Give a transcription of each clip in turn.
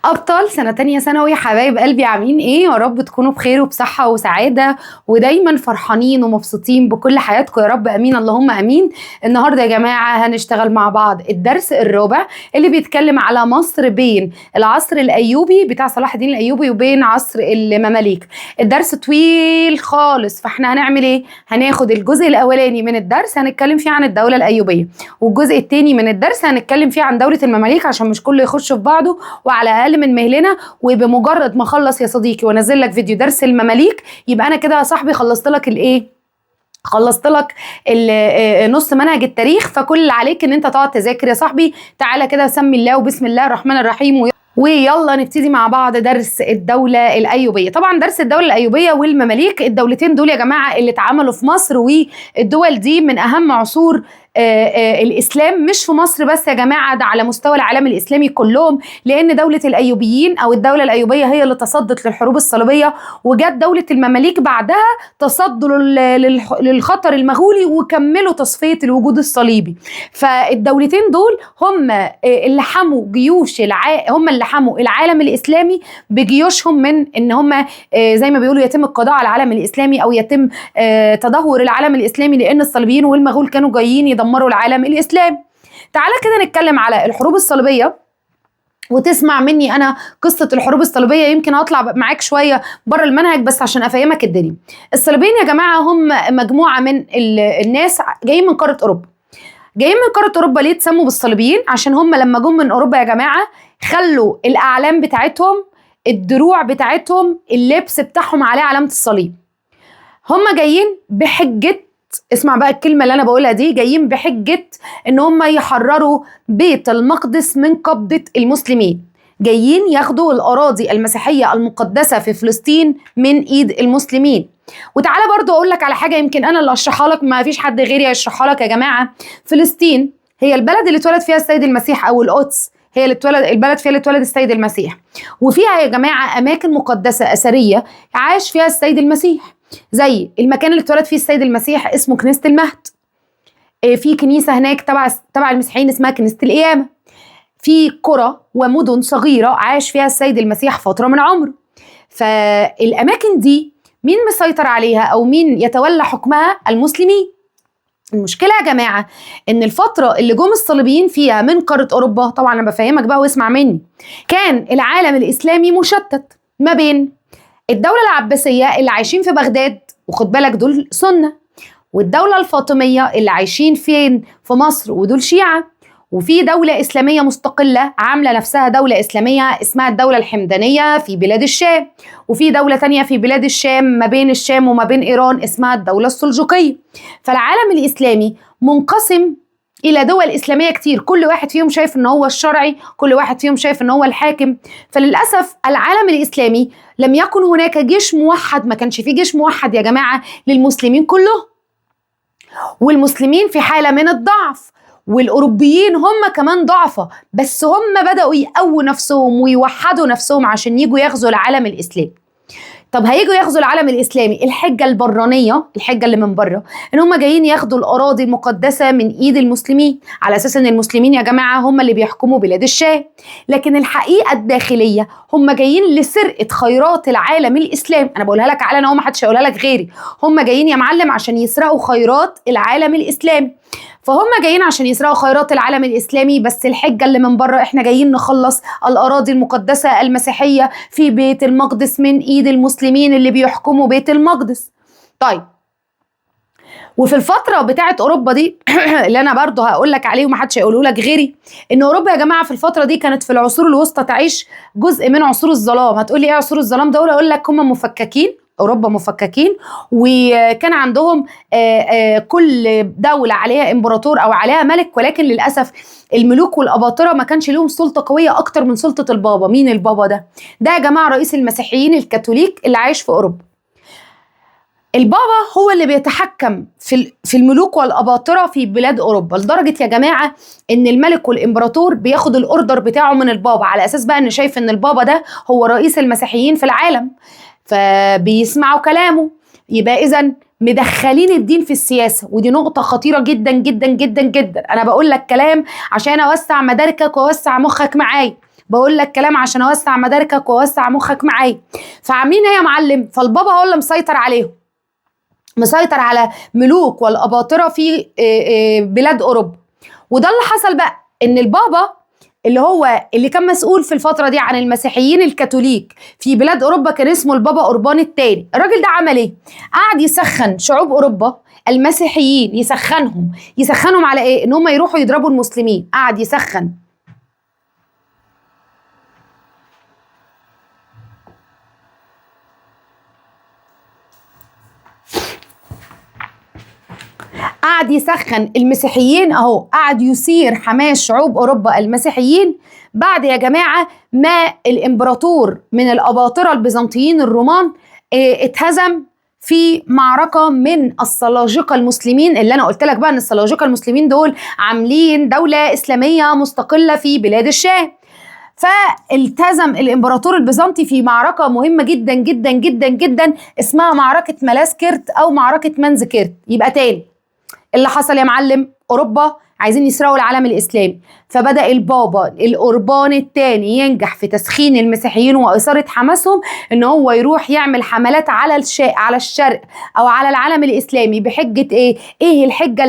أبطال سنة تانية ثانوي، حبايب قلبي، عاملين إيه؟ يا رب تكونوا بخير وبصحة وسعادة ودايما فرحانين ومبسوطين بكل حياتكم يا رب، أمين اللهم أمين. النهاردة يا جماعة هنشتغل مع بعض الدرس الرابع اللي بيتكلم على مصر بين العصر الأيوبي بتاع صلاح الدين الأيوبي وبين عصر المماليك. الدرس طويل خالص، فاحنا هنعمل إيه؟ هناخد الجزء الأولاني من الدرس هنتكلم فيه عن الدولة الأيوبية، والجزء الثاني من الدرس هنتكلم فيه عن دولة المماليك عشان مش كله يخش في بعضه وعلى اقل من مهلنا. وبمجرد ما اخلص يا صديقي وانزل لك فيديو درس المماليك يبقى انا كده يا صاحبي خلصت لك الايه؟ خلصت لك نص منهج التاريخ. فكل اللي عليك ان انت تقعد تذاكر يا صاحبي. تعالى كده سمي الله وبسم الله الرحمن الرحيم، ويلا نبتدي مع بعض درس الدولة الأيوبية. طبعا درس الدولة الأيوبية والمماليك، الدولتين دول يا جماعة اللي اتعملوا في مصر، والدول دي من أهم عصور الإسلام، مش في مصر بس يا جماعة، ده على مستوى العالم الإسلامي كلهم، لأن دولة الأيوبيين أو الدولة الأيوبية هي اللي تصدت للحروب الصليبية، وجت دولة المماليك بعدها تصدوا للخطر المغولي وكملوا تصفية الوجود الصليبي. فالدولتين دول هم اللي حموا جيوش هم اللي حموا العالم الإسلامي بجيوشهم من إن هم زي ما بيقولوا يتم القضاء على العالم الإسلامي أو يتم تدهور العالم الإسلامي، لأن الصليبيين والمغول كانوا جايين يدمروا العالم الإسلامي. تعالى كده نتكلم على الحروب الصليبية وتسمع مني أنا قصة الحروب الصليبية. يمكن أطلع معاك شوية بره المنهج بس عشان أفهمك الدنيا. الصليبيين يا جماعة هم مجموعة من الناس جايين من قارة أوروبا. جايين من قارة أوروبا ليه اتسموا بالصليبيين؟ عشان هم لما جم من أوروبا يا جماعة خلوا الأعلام بتاعتهم، الدروع بتاعتهم، اللبس بتاعهم عليه علامة الصليب. هم جايين بحجة، اسمع بقى الكلمة اللي أنا بقولها دي، جايين بحجة إن هم يحرروا بيت المقدس من قبضة المسلمين. جايين ياخدوا الأراضي المسيحية المقدسة في فلسطين من إيد المسلمين. وتعالى برضو أقول لك على حاجة يمكن أنا اللي أشرحها لك، ما فيش حد غيري يشرحها لك يا جماعة. فلسطين هي البلد اللي اتولد فيها السيد المسيح، أو القدس هي اللي اتولد، البلد فيها اللي اتولد السيد المسيح، وفيها يا جماعة أماكن مقدسة أثرية عاش فيها السيد المسيح، زي المكان اللي اتولد فيه السيد المسيح اسمه كنيسة المهد. في كنيسة هناك تبع المسيحيين اسمها كنيسة القيامة. في قرى ومدن صغيرة عاش فيها السيد المسيح فترة من عمره. فالأماكن دي مين مسيطر عليها أو مين يتولى حكمها؟ المسلمين. المشكلة يا جماعة إن الفترة اللي جم الصليبيين فيها من قارة أوروبا، طبعا أنا بفهمك بقى واسمع مني، كان العالم الإسلامي مشتت ما بين الدولة العباسية اللي عايشين في بغداد، وخد بالك دول سنة، والدولة الفاطمية اللي عايشين فين؟ في مصر، ودول شيعة، وفي دولة إسلامية مستقلة عاملة نفسها دولة إسلامية اسمها الدولة الحمدانية في بلاد الشام، وفي دولة تانية في بلاد الشام ما بين الشام وما بين إيران اسمها الدولة السلجوقية. فالعالم الإسلامي منقسم إلى دول إسلامية كتير، كل واحد فيهم شايف إن هو الشرعي، كل واحد فيهم شايف إن هو الحاكم. فللأسف العالم الإسلامي لم يكن هناك جيش موحد، ما كانش فيه جيش موحد يا جماعة للمسلمين كلهم، والمسلمين في حالة من الضعف، والأوروبيين هم كمان ضعفة، بس هم بدأوا يقووا نفسهم ويوحدوا نفسهم عشان يجوا يغزوا العالم الإسلامي. طب هيجوا يغزوا العالم الإسلامي، الحجة البرانية، الحجة اللي من بره، إن هم جايين ياخدوا الأراضي المقدسة من إيد المسلمين، على أساس إن المسلمين يا جماعة هم اللي بيحكموا بلاد الشام. لكن الحقيقة الداخلية هم جايين لسرقة خيرات العالم الإسلامي. أنا بقولها لك علنا، ما حدش هيقولها لك غيري. هم جايين يا معلم عشان يسرقوا خيرات العالم الإسلامي. فهم جايين عشان يسرقوا خيرات العالم الإسلامي، بس الحجة اللي من بره إحنا جايين نخلص الأراضي المقدسة المسيحية في بيت المقدس من إيد المسلمين اللي بيحكموا بيت المقدس. طيب، وفي الفترة بتاعت أوروبا دي اللي أنا برضو هقول لك عليه ومحدش هيقوله لك غيري، إن أوروبا يا جماعة في الفترة دي كانت في العصور الوسطى تعيش جزء من عصور الظلام. هتقولي إيه عصور الظلام دول؟ أقول لك هم مفككين، أوروبا مفككين، وكان عندهم كل دولة عليها إمبراطور أو عليها ملك، ولكن للأسف الملوك والأباطرة ما كانش لهم سلطة قوية أكتر من سلطة البابا. مين البابا ده؟ ده يا جماعة رئيس المسيحيين الكاثوليك اللي عايش في أوروبا. البابا هو اللي بيتحكم في الملوك والأباطرة في بلاد أوروبا، لدرجة يا جماعة إن الملك والإمبراطور بياخد الأوردر بتاعه من البابا، على أساس بقى إن شايف إن البابا ده هو رئيس المسيحيين في العالم، فبيسمعوا كلامه. يبقى إذن مدخلين الدين في السياسة، ودي نقطة خطيرة جدا جدا جدا جدا. أنا بقول لك كلام عشان أوسع مداركك وأوسع مخك معايا. بقول لك كلام عشان اوسع مداركك واوسع مخك معايا. فعاملين ايه يا معلم؟ فالبابا هو اللي مسيطر عليهم، مسيطر على ملوك والاباطره في بلاد اوروبا. وده اللي حصل بقى، ان البابا اللي هو اللي كان مسؤول في الفترة دي عن المسيحيين الكاثوليك في بلاد اوروبا كان اسمه البابا اوربان الثاني. الراجل ده عمل ايه؟ قعد يسخن شعوب اوروبا المسيحيين، يسخنهم على ايه؟ ان هم يروحوا يضربوا المسلمين. قعد يسخن المسيحيين اهو، قعد يثير حماس شعوب اوروبا المسيحيين بعد يا جماعة ما الامبراطور من الاباطره البيزنطيين الرومان اتهزم في معركة من السلاجقة المسلمين، اللي انا قلت لك بقى ان السلاجقة المسلمين دول عاملين دولة اسلامية مستقلة في بلاد الشام. فالتزم الامبراطور البيزنطي في معركة مهمة جدا جدا جدا جدا اسمها معركة ملازكرت او معركة منزكرت. يبقى تاني اللي حصل يا معلم، اوروبا عايزين يسرقوا العالم الاسلامي، فبدا البابا الأوربان الثاني ينجح في تسخين المسيحيين واثاره حماسهم ان هو يروح يعمل حملات على على الشرق او على العالم الاسلامي بحجة ايه؟ ايه الحجة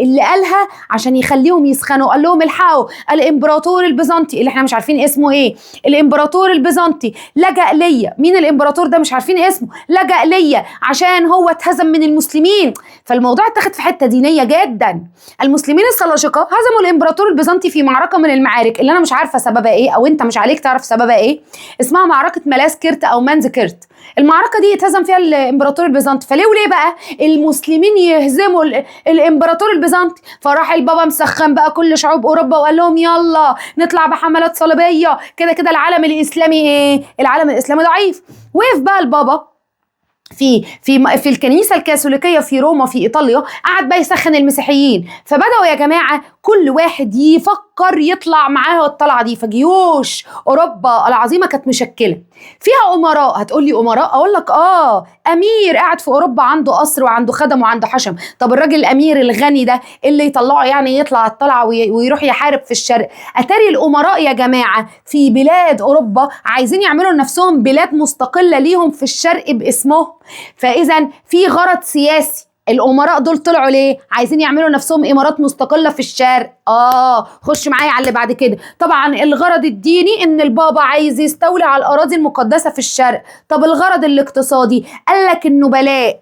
اللي قالها عشان يخليهم يسخنوا؟ قال لهم الحقوا الامبراطور البيزنطي اللي احنا مش عارفين اسمه ايه، الامبراطور البيزنطي لجأ ليا. مين الامبراطور ده؟ مش عارفين اسمه. لجأ ليا عشان هو اتهزم من المسلمين. فالموضوع اتاخد في حتة دينية جدا. المسلمين السلاجقة هزموا الامبراطور البيزنطي في معركة من المعارك اللي انا مش عارفه سببها ايه، او انت مش عليك تعرف سببها ايه، اسمها معركة ملازكرت او منزكرت. المعركة دي اتهزم فيها الامبراطور البيزنطي. فليه وليه بقى المسلمين يهزموا الامبراطور البيزنطي؟ فراح البابا مسخن بقى كل شعوب اوروبا وقال لهم يلا نطلع بحملات صليبيه، كده كده العالم الاسلامي ايه؟ العالم الاسلامي ضعيف. وقف بقى البابا في في في الكنيسة الكاثوليكية في روما في ايطاليا، قعد بقى يسخن المسيحيين. فبداوا يا جماعة كل واحد يفكر يطلع معاه الطلعة دي. فجيوش اوروبا العظيمة كانت مشكلة فيها امراء. هتقول لي امراء؟ اقول لك امير قاعد في اوروبا عنده قصر وعنده خدم وعنده حشم. طب الراجل الامير الغني ده اللي يطلعه يعني يطلع الطلعة ويروح يحارب في الشرق؟ اتاري الامراء يا جماعة في بلاد اوروبا عايزين يعملوا لنفسهم بلاد مستقلة ليهم في الشرق باسمهم. فاذا في غرض سياسي. الامراء دول طلعوا ليه؟ عايزين يعملوا نفسهم امارات مستقلة في الشرق. خش معايا على اللي بعد كده. طبعا الغرض الديني ان البابا عايز يستولي على الاراضي المقدسة في الشرق. طب الغرض الاقتصادي قال لك النبلاء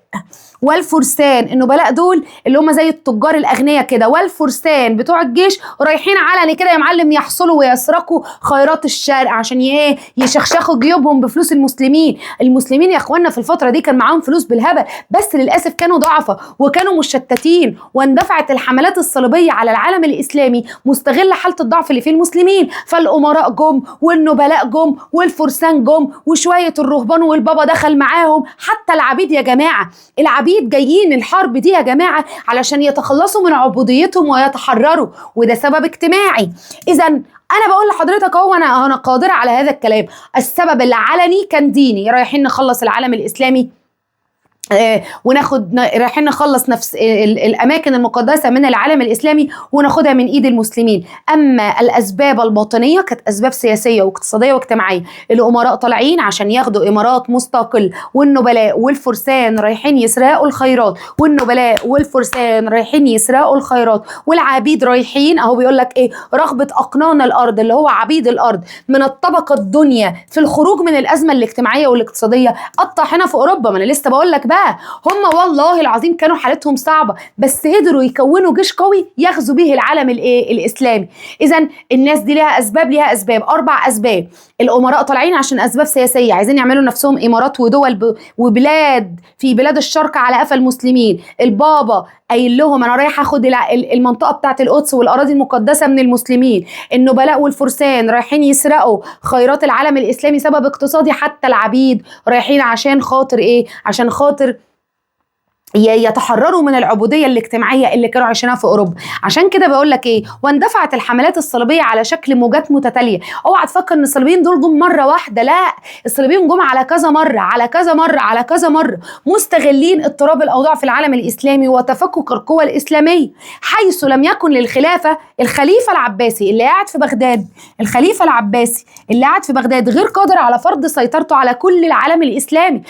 والفرسان، النبلاء دول اللي هم زي التجار الاغنياء كده، والفرسان بتوع الجيش رايحين علني كده يا معلم يحصلوا ويسرقوا خيرات الشرق عشان ايه؟ يشخشخوا جيوبهم بفلوس المسلمين. المسلمين يا اخوانا في الفترة دي كان معاهم فلوس بالهبل، بس للاسف كانوا ضعفة وكانوا مشتتين، واندفعت الحملات الصليبية على العالم الاسلامي مستغله حاله الضعف اللي فيه المسلمين. فالامراء جم والنبلاء جم والفرسان جم وشوية الرهبان والبابا دخل معاهم، حتى العبيد يا جماعة. العبيد جايين الحرب دي يا جماعة علشان يتخلصوا من عبوديتهم ويتحرروا، وده سبب اجتماعي. اذا انا بقول لحضرتك اهو، انا قادرة على هذا الكلام. السبب العلني كان ديني، رايحين نخلص العالم الاسلامي وناخد، رايحين نخلص نفس الاماكن المقدسة من العالم الاسلامي وناخدها من ايد المسلمين. اما الاسباب الباطنية كانت اسباب سياسية واقتصادية واجتماعية. الامراء طالعين عشان ياخدوا امارات مستقل، والنبلاء والفرسان رايحين يسرقوا الخيرات، والنبلاء والفرسان رايحين يسرقوا الخيرات، والعبيد رايحين اهو بيقول لك ايه؟ رغبة اقنان الارض اللي هو عبيد الارض من الطبقة الدنيا في الخروج من الازمة الاجتماعية والاقتصادية الطاحنه في اوروبا. ما انا لسه بقول لك بقى، هم والله العظيم كانوا حالتهم صعبة، بس قدروا يكونوا جيش قوي يغزو به العالم الايه؟ الاسلامي. اذا الناس دي ليها اسباب، ليها اسباب، 4 اسباب. الامراء طالعين عشان اسباب سياسية، عايزين يعملوا نفسهم امارات ودول وبلاد في بلاد الشرق على قفا المسلمين. البابا قايل لهم انا رايح اخد المنطقة بتاعه القدس والاراضي المقدسة من المسلمين. النبلاء والفرسان رايحين يسرقوا خيرات العالم الاسلامي، سبب اقتصادي. حتى العبيد رايحين عشان خاطر ايه؟ عشان خاطر يتحرروا من العبودية الاجتماعية اللي كانوا عايشينها في اوروبا. عشان كده بقول لك ايه، واندفعت الحملات الصليبية على شكل موجات متتالية. اوعى تفكر ان الصليبيين دول جم مرة واحدة، لا، الصليبيين جم على كذا مرة على كذا مرة على كذا مرة، مستغلين اضطراب الاوضاع في العالم الاسلامي وتفكك القوى الاسلامية، حيث لم يكن للخلافة الخليفة العباسي اللي قاعد في بغداد، الخليفة العباسي اللي قاعد في بغداد غير قادر على فرض سيطرته على كل العالم الاسلامي،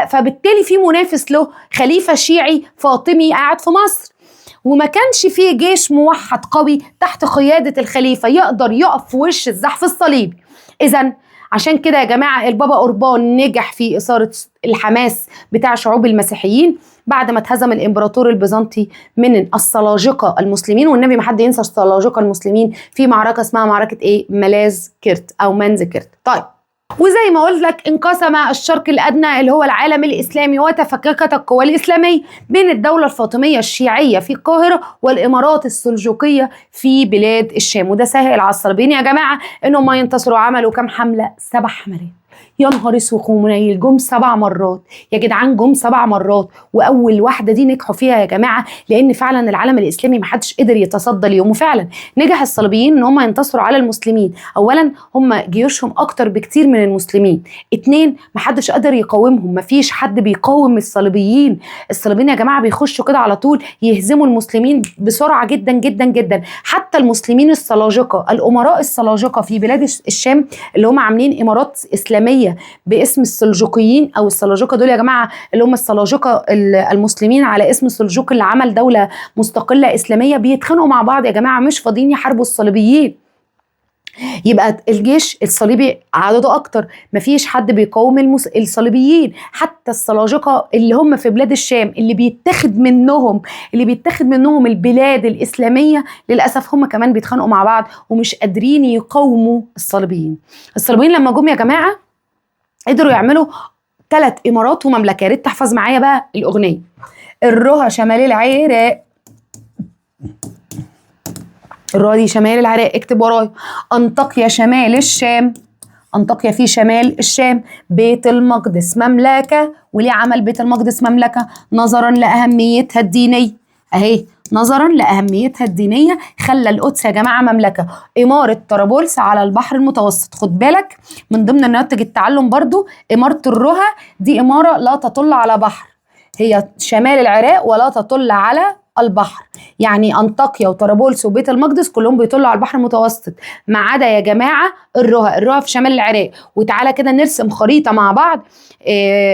فبالتالي في منافس له خليفة شيعي فاطمي قاعد في مصر، وما كانش فيه جيش موحد قوي تحت قيادة الخليفة يقدر يقف في وش الزحف الصليبي. إذا عشان كده يا جماعة البابا أوربان نجح في إثارة الحماس بتاع شعوب المسيحيين بعد ما اتهزم الإمبراطور البيزنطي من السلاجقة المسلمين. والنبي ما حد ينسى السلاجقة المسلمين في معركة اسمها معركة إيه؟ ملاذ كرت أو مانزكرت. طيب، وزي ما قلت لك انقسم الشرق الأدنى اللي هو العالم الإسلامي وتفككت القوى الإسلامية بين الدولة الفاطمية الشيعية في القاهرة والإمارات السلجوقية في بلاد الشام. وده سهل على الصليبيين يا جماعة إنهم ما ينتصروا. عملوا كام حملة؟ 7 حملات. يا نهار اسود ومنيل، جم 7 مرات يا جدعان، جم 7 مرات. واول واحدة دي نجحوا فيها يا جماعة، لان فعلا العالم الاسلامي ما حدش قدر يتصدى ليهم، وفعلا نجح الصليبيين ان هم ينتصروا على المسلمين. اولا هم جيوشهم اكتر بكتير من المسلمين، 2 ما حدش قدر يقاومهم، ما فيش حد بيقاوم الصليبيين. الصليبيين يا جماعة بيخشوا كده على طول يهزموا المسلمين بسرعة جدا جدا جدا. حتى المسلمين السلاجقة، الامراء السلاجقة في بلاد الشام اللي هم عاملين امارات اسلامية باسم السلجوقيين او السلاجقة، دول يا جماعة اللي هم السلاجقة المسلمين على اسم السلجوق اللي عمل دولة مستقلة اسلامية، بيتخانقوا مع بعض يا جماعة، مش فاضيين يحاربوا الصليبيين. يبقى الجيش الصليبي عدده اكتر، مفيش حد بيقاوم الصليبيين. حتى السلاجقة اللي هم في بلاد الشام اللي بيتاخد منهم البلاد الاسلامية، للاسف هم كمان بيتخانقوا مع بعض ومش قادرين يقاوموا الصليبيين. الصليبيين لما جم يا جماعة قدروا يعملوا 3 امارات ومملكه. يا ريت تحفظ معايا بقى الاغنية. الرها شمال العراق، الرها دي شمال العراق، اكتب ورايا. انطاكيا شمال الشام، انطاكيا في شمال الشام. بيت المقدس مملكة. وليه عمل بيت المقدس مملكة؟ نظرا لاهميتها الدينية، اهي نظرا لاهميتها الدينية خلى القدس يا جماعة مملكة. اماره طرابلس على البحر المتوسط، خد بالك من ضمن نواتج التعلم برضو اماره الرها دي اماره لا تطل على بحر، هي شمال العراق ولا تطل على البحر. يعني انطاكيا وطرابلس وبيت المقدس كلهم بيطلوا على البحر المتوسط، ما عدا يا جماعة الرها، الرها في شمال العراق. وتعالى كده نرسم خريطة مع بعض،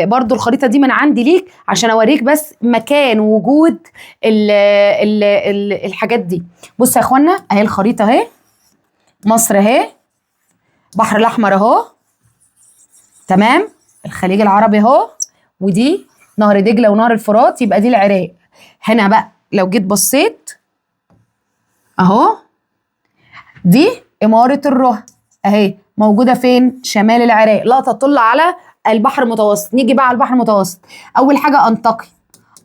برضو الخريطة دي من عندي ليك عشان اوريك بس مكان وجود ال ال ال الحاجات دي. بص يا اخوانا، اهي الخريطة اهي، مصر اهي، بحر الاحمر اهو، تمام، الخليج العربي اهو، ودي نهر دجله ونهر الفرات، يبقى دي العراق. هنا بقى لو جيت بصيت اهو، دي اماره الرها اهي، موجودة فين؟ شمال العراق، لا تطل على البحر المتوسط. نيجي بقى على البحر المتوسط. اول حاجة انطاكيا،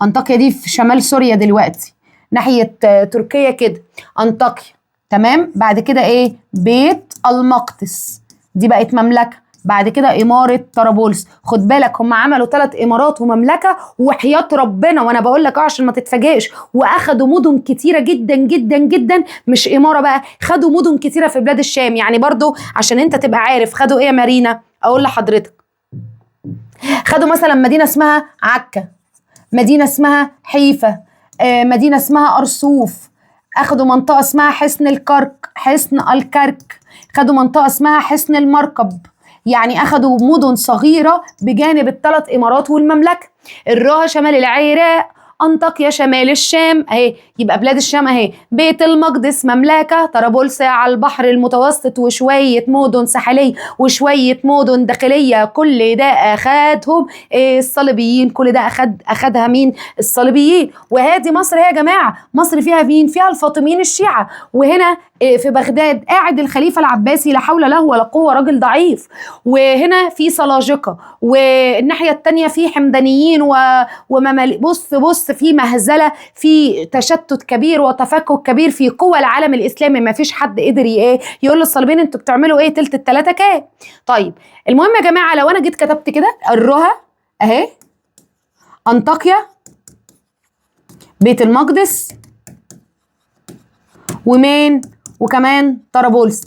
انطاكيا دي في شمال سوريا دلوقتي ناحية تركيا كده، انطاكيا تمام. بعد كده ايه؟ بيت المقدس، دي بقت مملكة. بعد كده إمارة طرابلس. خد بالك هم عملوا 3 إمارات ومملكة، وحياة ربنا وأنا بقول لك عشان ما تتفاجئش، وأخدوا مدن كتيرة جدا جدا جدا، مش إمارة بقى، خدوا مدن كتيرة في بلاد الشام. يعني برضو عشان أنت تبقى عارف خدوا إيه يا مارينا، أقول لحضرتك خدوا مثلا مدينة اسمها عكا، مدينة اسمها حيفا، مدينة اسمها أرسوف، أخدوا منطقة اسمها حصن الكرك، حصن الكرك، خدوا منطقة اسمها حصن المركب. يعني أخدوا مدن صغيرة بجانب ال3 إمارات والمملكة. الرها شمال العراق، أنطاكيا شمال الشام أهي، يبقى بلاد الشام أهي، بيت المقدس مملكة، طرابلس على البحر المتوسط، وشوية مدن ساحلية وشوية مدن داخلية. كل ده أخدهم الصليبيين، كل ده أخدها مين؟ الصليبيين. وهادي مصر يا جماعة، مصر فيها مين؟ فيها الفاطميين الشيعة. وهنا في بغداد قاعد الخليفة العباسي لا حول له ولا قوة، راجل ضعيف. وهنا في سلاجقة، والناحية التانية في حمدانيين ومماليك. بص بص، في مهزلة، في تشتت كبير وتفكك كبير في قوى العالم الإسلامي. ما فيش حد قدر ايه يقول للصليبيين انتوا بتعملوا ايه، تلت التلاتة كام. طيب المهم يا جماعة، لو انا جيت كتبت كده الرها اهي، أنطاكيا، بيت المقدس ومين وكمان طرابلس.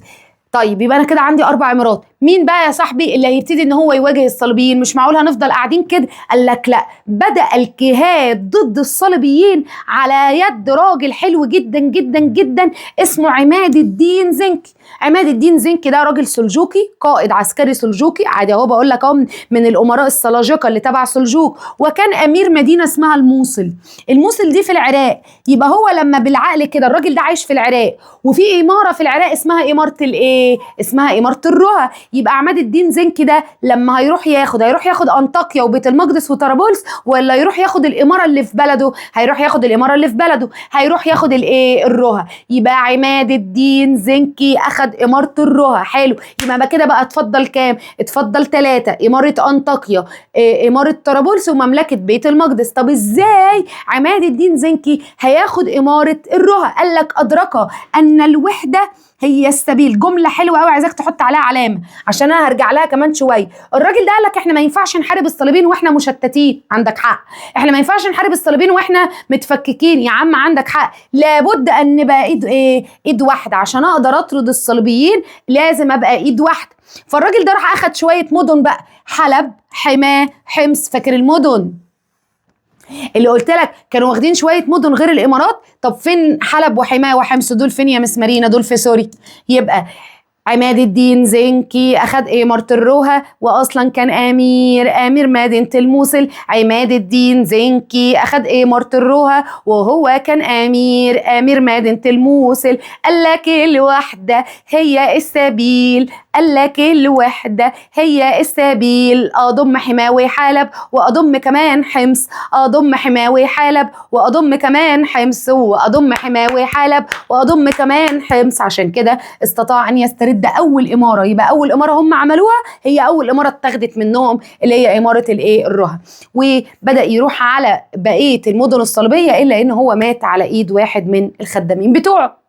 طيب يبقى انا كده عندي 4 امارات. مين بقى يا صاحبي اللي هيبتدي ان هو يواجه الصليبيين؟ مش معقول هنفضل قاعدين كده. قال لك لا، بدأ الجهاد ضد الصليبيين على يد راجل حلو جدا جدا جدا اسمه عماد الدين زنكي. عماد الدين زنكي ده راجل سلجوقي، قائد عسكري سلجوقي عادي اهو، بقول لك اهو من الامراء السلاجقة اللي تبع سلجوق، وكان امير مدينة اسمها الموصل. الموصل دي في العراق. يبقى هو لما بالعقل كده الراجل ده عايش في العراق، وفي اماره في العراق اسمها اماره الايه؟ اسمها اماره الرها. يبقى عماد الدين زنكي ده لما هيروح ياخد، هيروح ياخد انطاكيا وبيت المقدس وطرابلس، ولا يروح ياخد الامارة اللي في بلده؟ هيروح ياخد الامارة اللي في بلده، هيروح ياخد الايه؟ الرها. يبقى عماد الدين زنكي اخد اماره الرها. حلو، يبقى بقى كده بقى اتفضل كام؟ اتفضل 3، اماره انطاكيا، اماره طرابلس، ومملكه بيت المقدس. طب ازاي عماد الدين زنكي هياخد اماره الرها؟ قال لك ادرك ان الوحدة هي السبيل. جملة حلوة قوي عايزاك تحط عليها علامة عشان انا هرجع لها كمان شوية. الراجل ده قال لك احنا ما ينفعش نحارب الصليبيين واحنا مشتتين، عندك حق. احنا ما ينفعش نحارب الصليبيين واحنا متفككين، يا عم عندك حق. لابد ان نبقى ايد ايه؟ ايد واحدة. عشان اقدر اطرد الصليبيين لازم ابقى ايد واحدة. فالراجل ده راح اخد شوية مدن بقى، حلب، حماه، حمص. فاكر المدن اللي قلت لك كانوا واخدين شوية مدن غير الامارات؟ طب فين حلب وحماه وحمص؟ دول فين يا مس مارينا؟ دول في سوريا. يبقى عماد الدين زنكي اخد اماره الروها، واصلا كان امير مدينة الموصل. عماد الدين زنكي اخد اماره الروها وهو كان امير مدينة الموصل. قال لك الوحدة هي السبيل، قال لك الوحدة هي السبيل. اضم حماوي حلب واضم كمان حمص، اضم حماوي حلب واضم كمان حمص، واضم حماوي حلب واضم كمان حمص. عشان كده استطاع ان يسترد اول اماره. يبقى اول اماره هم عملوها هي اول اماره اتاخدت منهم اللي هي اماره الايه؟ الرها. وبدا يروح على بقية المدن الصليبية، الا ان هو مات على ايد واحد من الخدامين بتوعه.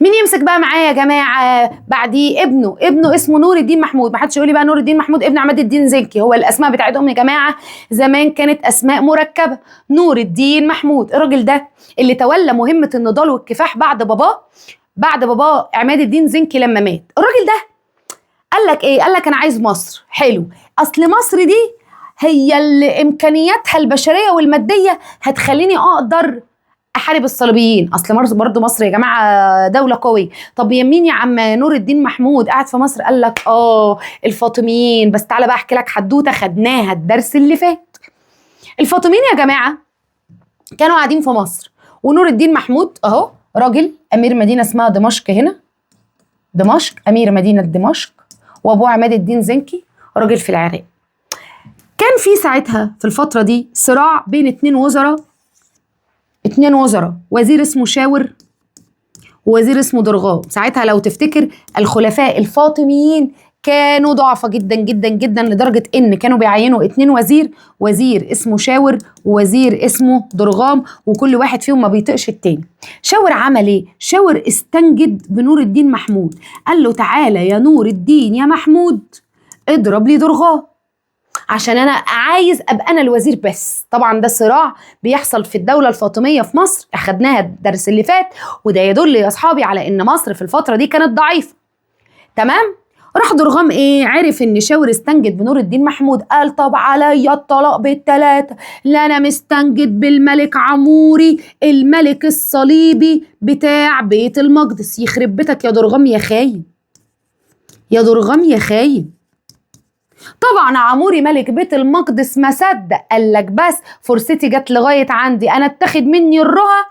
مين يمسك بقى معايا يا جماعة بعديه؟ ابنه اسمه نور الدين محمود. ما حدش يقول لي بقى نور الدين محمود ابن عماد الدين زنكي، هو الاسماء بتاعتهم يا جماعة زمان كانت اسماء مركبة. نور الدين محمود الراجل ده اللي تولى مهمة النضال والكفاح بعد باباه عماد الدين زنكي لما مات. الراجل ده قال لك ايه؟ قال لك انا عايز مصر. حلو، اصل مصر دي هي اللي امكانياتها البشرية والمادية هتخليني اقدر احارب الصليبيين. اصل برضه مصر يا جماعة دولة قوية. طب يمين يا عم نور الدين محمود قاعد في مصر؟ قال لك الفاطميين. بس تعالى بقى احكي لك حدوتة خدناها الدرس اللي فات. الفاطميين يا جماعة كانوا قاعدين في مصر، ونور الدين محمود اهو راجل امير مدينة اسمها دمشق، هنا دمشق، امير مدينة دمشق، وابوه عماد الدين زنكي راجل في العراق. كان في ساعتها في الفترة دي صراع بين 2 وزراء، وزير اسمه شاور ووزير اسمه درغام. ساعتها لو تفتكر الخلفاء الفاطميين كانوا ضعفة جدا جدا جدا، لدرجة ان كانوا بيعينوا 2 وزير، وزير اسمه شاور ووزير اسمه درغام، وكل واحد فيهم ما بيطيقش التاني. شاور عمل ايه؟ شاور استنجد بنور الدين محمود، قال له تعالى يا نور الدين يا محمود اضرب لي درغام عشان انا عايز ابقى انا الوزير بس. طبعا ده صراع بيحصل في الدولة الفاطمية في مصر، اخدناها الدرس اللي فات، وده يدل يا اصحابي على ان مصر في الفترة دي كانت ضعيفة. تمام؟ راح درغام ايه؟ عرف ان شاور استنجد بنور الدين محمود، قال طب عليا الطلاق بالثلاثة، لا انا مستنجد بالملك عموري الملك الصليبي بتاع بيت المقدس. يخرب بيتك يا درغام يا خاين، يا درغام يا خاين. طبعا عموري ملك بيت المقدس ما صدق، قال لك بس فرصتي جت لغاية عندي، انا اتاخد مني الرها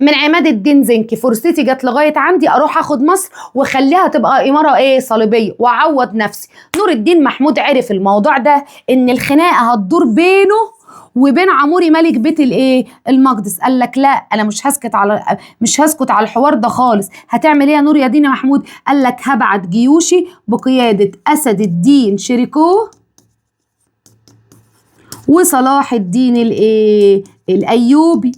من عماد الدين زنكي، فرصتي جت لغاية عندي اروح اخد مصر واخليها تبقى اماره ايه؟ صليبيه، واعوض نفسي. نور الدين محمود عرف الموضوع ده، ان الخناقة هتدور بينه وبين عموري ملك بيت الايه؟ المقدس. قال لك لا انا مش هسكت على الحوار ده خالص. هتعمل ايه يا نور يا دين يا محمود؟ قال لك هبعت جيوشي بقيادة اسد الدين شريكوه وصلاح الدين الايه؟ الايوبي.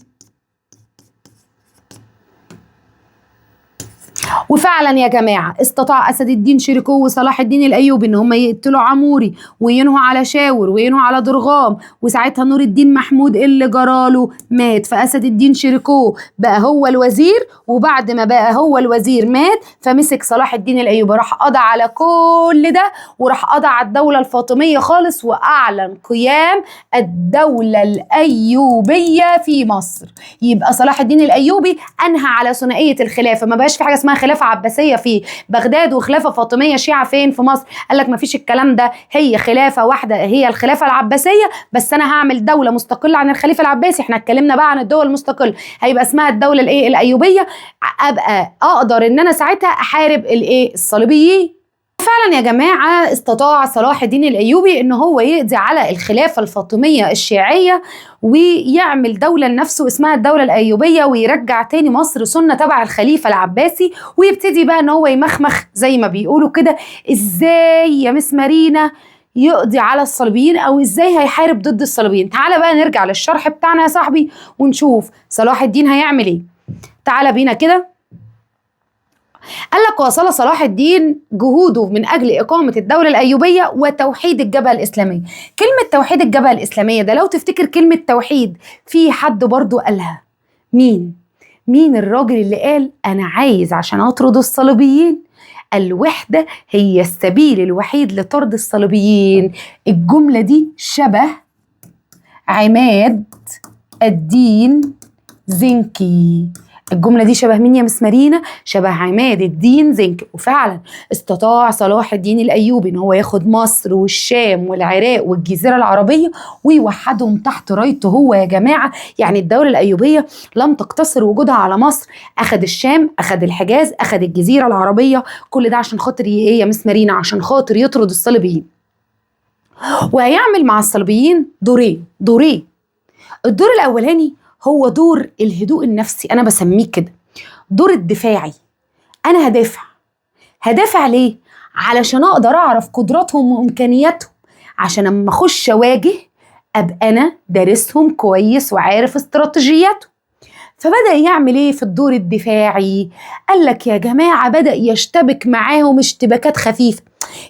وفعلا يا جماعة استطاع أسد الدين شيركوه وصلاح الدين الأيوبي إن هم يقتلوا عموري وينهوا على شاور وينهوا على درغام، وساعتها نور الدين محمود اللي جراله مات، فأسد الدين شيركوه بقى هو الوزير، وبعد ما بقى هو الوزير مات فمسك صلاح الدين الأيوبي، راح قضى على كل ده وراح قضى على الدولة الفاطمية خالص، وأعلن قيام الدولة الأيوبية في مصر. يبقى صلاح الدين الأيوبي أنهى على ثنائية الخلافة، ما بقاش في حاجة اسمها خلافة عباسية في بغداد وخلافة فاطمية شيعة فين في مصر، قال لك ما فيش الكلام ده، هي خلافة واحدة هي الخلافة العباسية، بس أنا هعمل دولة مستقلة عن الخليفة العباسي. احنا اتكلمنا بقى عن الدول المستقلة، هيبقى اسمها الدولة الايه الأيوبية، أبقى أقدر إن أنا ساعتها أحارب الايه الصليبيين. فعلا يا جماعة استطاع صلاح الدين الأيوبي إن هو يقضي على الخلافة الفاطمية الشيعية ويعمل دولة لنفسه اسمها الدولة الأيوبية، ويرجع تاني مصر سنة تبع الخليفة العباسي، ويبتدي بقى إن هو يمخمخ زي ما بيقولوا كده، إزاي يا مس مارينا يقضي على الصليبيين أو إزاي هيحارب ضد الصليبيين. تعالى بقى نرجع للشرح بتاعنا يا صاحبي ونشوف صلاح الدين هيعمل إيه. تعالى بينا كده. قال لك واصل صلاح الدين جهوده من أجل إقامة الدولة الأيوبية وتوحيد الجبهة الإسلامية. كلمة توحيد الجبهة الإسلامية ده لو تفتكر كلمة توحيد في حد برضو قالها، مين؟ مين الراجل اللي قال أنا عايز عشان أطرد الصليبيين الوحدة هي السبيل الوحيد لطرد الصليبيين؟ الجملة دي شبه عماد الدين زنكي. الجملة دي شبه مين يا مس مارينا؟ شبه عماد الدين زنكي. وفعلا استطاع صلاح الدين الأيوبي ان هو ياخد مصر والشام والعراق والجزيرة العربية ويوحدهم تحت رايته هو يا جماعة. يعني الدولة الأيوبية لم تقتصر وجودها على مصر، أخد الشام، أخد الحجاز، أخد الجزيرة العربية، كل ده عشان خاطر ايه يا مس مارينا؟ عشان خاطر يطرد الصليبيين. وهيعمل مع الصليبيين دورين. الدور الأولاني هو دور الهدوء النفسي، أنا بسميه كده دور الدفاعي. أنا هدافع ليه؟ علشان أقدر أعرف قدراتهم وإمكانياتهم، عشان أما أخش أواجه أبقى أنا دارسهم كويس وعارف استراتيجياتهم. فبدأ يعمل إيه في الدور الدفاعي؟ قال لك يا جماعة بدأ يشتبك معاهم اشتباكات خفيفة،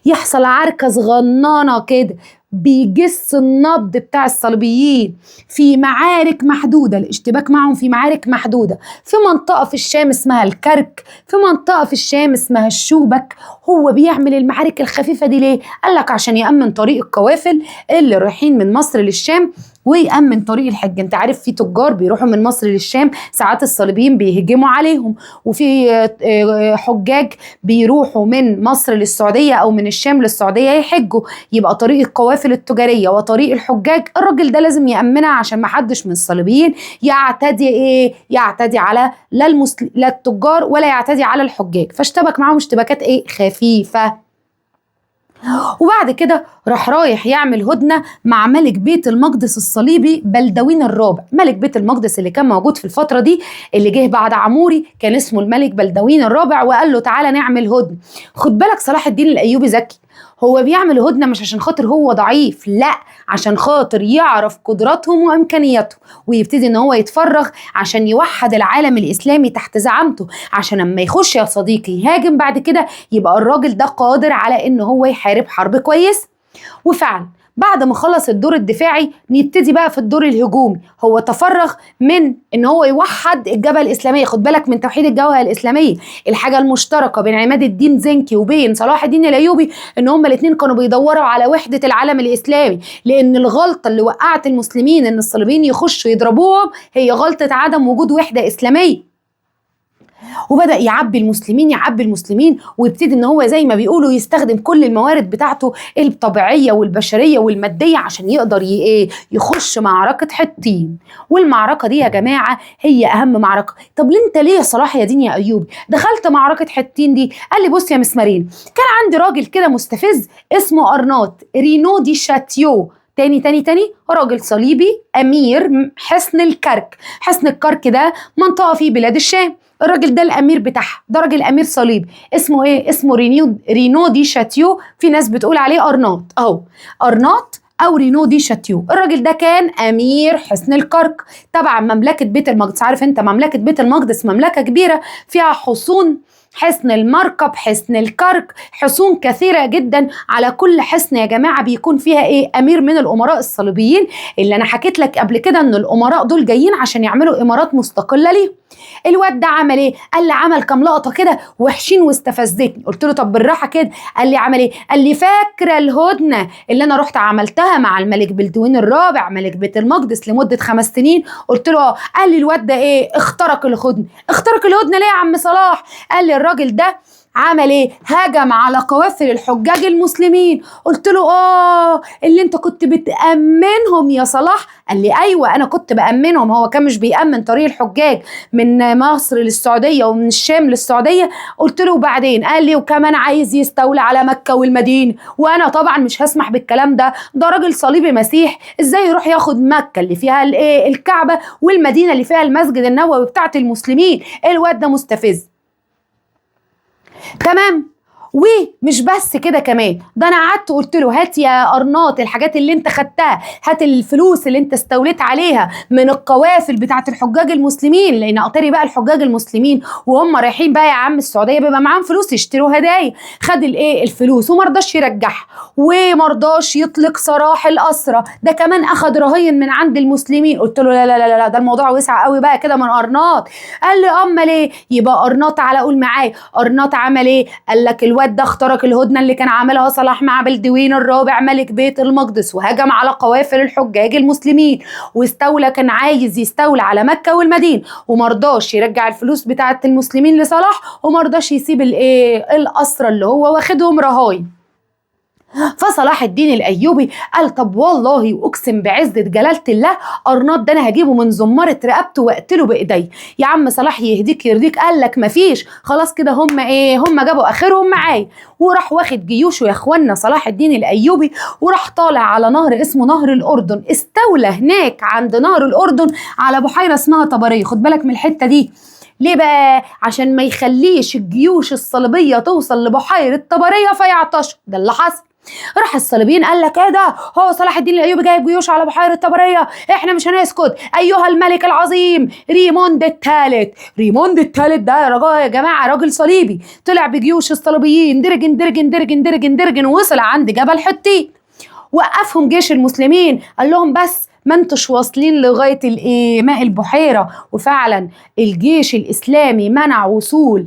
يحصل عركة صغننة كده، بيجس النبض بتاع الصليبيين في معارك محدودة، الاشتباك معهم في معارك محدودة، في منطقة في الشام اسمها الكرك، في منطقة في الشام اسمها الشوبك. هو بيعمل المعارك الخفيفة دي ليه؟ قال لك عشان يأمن طريق القوافل اللي رايحين من مصر للشام ويأمن طريق الحج. انت عارف في تجار بيروحوا من مصر للشام ساعات الصليبيين بيهجموا عليهم، وفي حجاج بيروحوا من مصر للسعودية او من الشام للسعودية يحجوا. يبقى طريق القوافل التجارية وطريق الحجاج الراجل ده لازم يأمنها عشان ما حدش من الصليبيين يعتدي ايه؟ يعتدي على لا لا التجار ولا يعتدي على الحجاج. فاشتبك معاهم اشتباكات ايه؟ خفيفة. وبعد كده راح رايح يعمل هدنة مع ملك بيت المقدس الصليبي بلدوين الرابع. ملك بيت المقدس اللي كان موجود في الفترة دي اللي جه بعد عموري كان اسمه الملك بلدوين الرابع، وقال له تعالى نعمل هدنة. خد بالك صلاح الدين الأيوبي ذكي، هو بيعمل هدنة مش عشان خاطر هو ضعيف، لا عشان خاطر يعرف قدراتهم وامكانياتهم ويبتدي ان هو يتفرغ عشان يوحد العالم الاسلامي تحت زعامته، عشان اما يخش يا صديقي يهاجم بعد كده يبقى الراجل ده قادر على ان هو يحارب حرب كويس. وفعلا بعد ما خلص الدور الدفاعي نبتدي بقى في الدور الهجومي. هو تفرغ من ان هو يوحد الجبهة الاسلامية. خد بالك من توحيد الجبهة الاسلامية، الحاجة المشتركة بين عماد الدين زنكي وبين صلاح الدين الايوبي ان هما الاثنين كانوا بيدوروا على وحده العالم الاسلامي، لان الغلطة اللي وقعت المسلمين ان الصليبيين يخشوا يضربوهم هي غلطه عدم وجود وحده اسلامية. وبدأ يعبي المسلمين يعبي المسلمين، ويبتدي ان هو زي ما بيقولوا يستخدم كل الموارد بتاعته الطبيعية والبشرية والمادية عشان يقدر يخش معركة حطين. والمعركة دي يا جماعة هي اهم معركة. طب ليه انت ليه يا صلاح يا دين يا ايوبي دخلت معركة حطين دي؟ قال لي بص يا مسمارين، كان عندي راجل كده مستفز اسمه ارناط رينو دي شاتيو، تاني تاني تاني راجل صليبي امير حصن الكرك. حصن الكرك ده منطقة في بلاد الشام، الراجل ده الامير بتاعها، ده راجل امير صليبي اسمه ايه؟ اسمه رينو دي شاتيو، في ناس بتقول عليه ارناط اهو، ارناط او رينو دي شاتيو. الراجل ده كان امير حصن الكرك تبع مملكة بيت المقدس. عارف انت مملكة بيت المقدس مملكة كبيرة فيها حصون حصن المركب، حصن الكرك، حصون كثيرة جدا. على كل حصن يا جماعة بيكون فيها ايه؟ امير من الامراء الصليبيين، اللي انا حكيت لك قبل كده ان الامراء دول جايين عشان يعملوا امارات مستقلة ليهم. الواد ده عمل ايه؟ قال لي عمل كام لقطة كده وحشين واستفزتني. قلت له طب بالراحة كده. قال لي عمل ايه؟ قال لي فاكره الهدنة اللي انا رحت عملتها مع الملك بلدوين الرابع ملك بيت المقدس لمدة 5 سنين؟ قلت له اه. قال لي الواد ده ايه؟ اخترق الهدنة. اخترق الهدنة ليه يا عم صلاح؟ قال لي الراجل ده عمل ايه؟ هجم على قوافل الحجاج المسلمين. قلت له اه، اللي انت كنت بتأمنهم يا صلاح؟ قال لي ايوه انا كنت بأمنهم. هو كان مش بيأمن طريق الحجاج من مصر للسعودية ومن الشام للسعودية؟ قلت له وبعدين؟ قال لي وكمان عايز يستولى على مكة والمدينة، وانا طبعا مش هسمح بالكلام ده، ده راجل صليبي مسيح، ازاي يروح ياخد مكة اللي فيها الايه الكعبة والمدينة اللي فيها المسجد النبوي بتاعت المسلمين؟ الواد ده مستفز. تمام. ومش بس كده كمان، ده انا قعدت قلت له هات يا ارناط الحاجات اللي انت خدتها، هات الفلوس اللي انت استوليت عليها من القوافل بتاعه الحجاج المسلمين، لان اطاري بقى الحجاج المسلمين وهم رايحين بقى يا عم السعودية بيبقى معاهم فلوس يشتروا هدايا. خد الايه الفلوس ومرضاش يرجعها، ومرضاش يطلق سراح الاسرى، ده كمان اخد رهين من عند المسلمين. قلت له لا لا لا لا، ده الموضوع وسع قوي بقى كده من ارناط. قال لي امال ايه؟ يبقى ارناط على قول معايا. ارناط عمل ايه؟ قال لك الواد ده اخترق الهدنة اللي كان عاملها صلاح مع بلدوين الرابع ملك بيت المقدس، وهجم على قوافل الحجاج المسلمين واستولى، كان عايز يستولى على مكة والمدينة، ومرضاش يرجع الفلوس بتاعه المسلمين لصلاح، ومرضاش يسيب الايه الاسرى اللي هو واخدهم رهاين. فصلاح الدين الايوبي قال طب والله واقسم بعزه جلاله الله ارناط ده انا هجيبه من زماره رقبته واقتله بايدي. يا عم صلاح يهديك يرضيك. قال لك مفيش، خلاص كده هم ايه، هم جابوا اخرهم معايا. وراح واخد جيوشه يا اخوانا صلاح الدين الايوبي، وراح طالع على نهر اسمه نهر الاردن، استولى هناك عند نهر الاردن على بحيرة اسمها طبرية. خد بالك من الحتة دي ليه بقى؟ عشان ما يخليش الجيوش الصليبية توصل لبحيره طبرية فيعطشوا. ده اللي حصل. راح الصليبيين قال لك ايه ده، هو صلاح الدين الايوبي جايب جيوش على بحيرة طبرية، احنا مش هنسكت ايها الملك العظيم ريموند الثالث. ريموند الثالث ده يا جماعة راجل صليبي، طلع بجيوش الصليبيين درجن درجن درجن درجن درجن، وصل عند جبل حطين، وقفهم جيش المسلمين، قال لهم بس ما انتش واصلين لغاية الايه ماء البحيرة. وفعلا الجيش الاسلامي منع وصول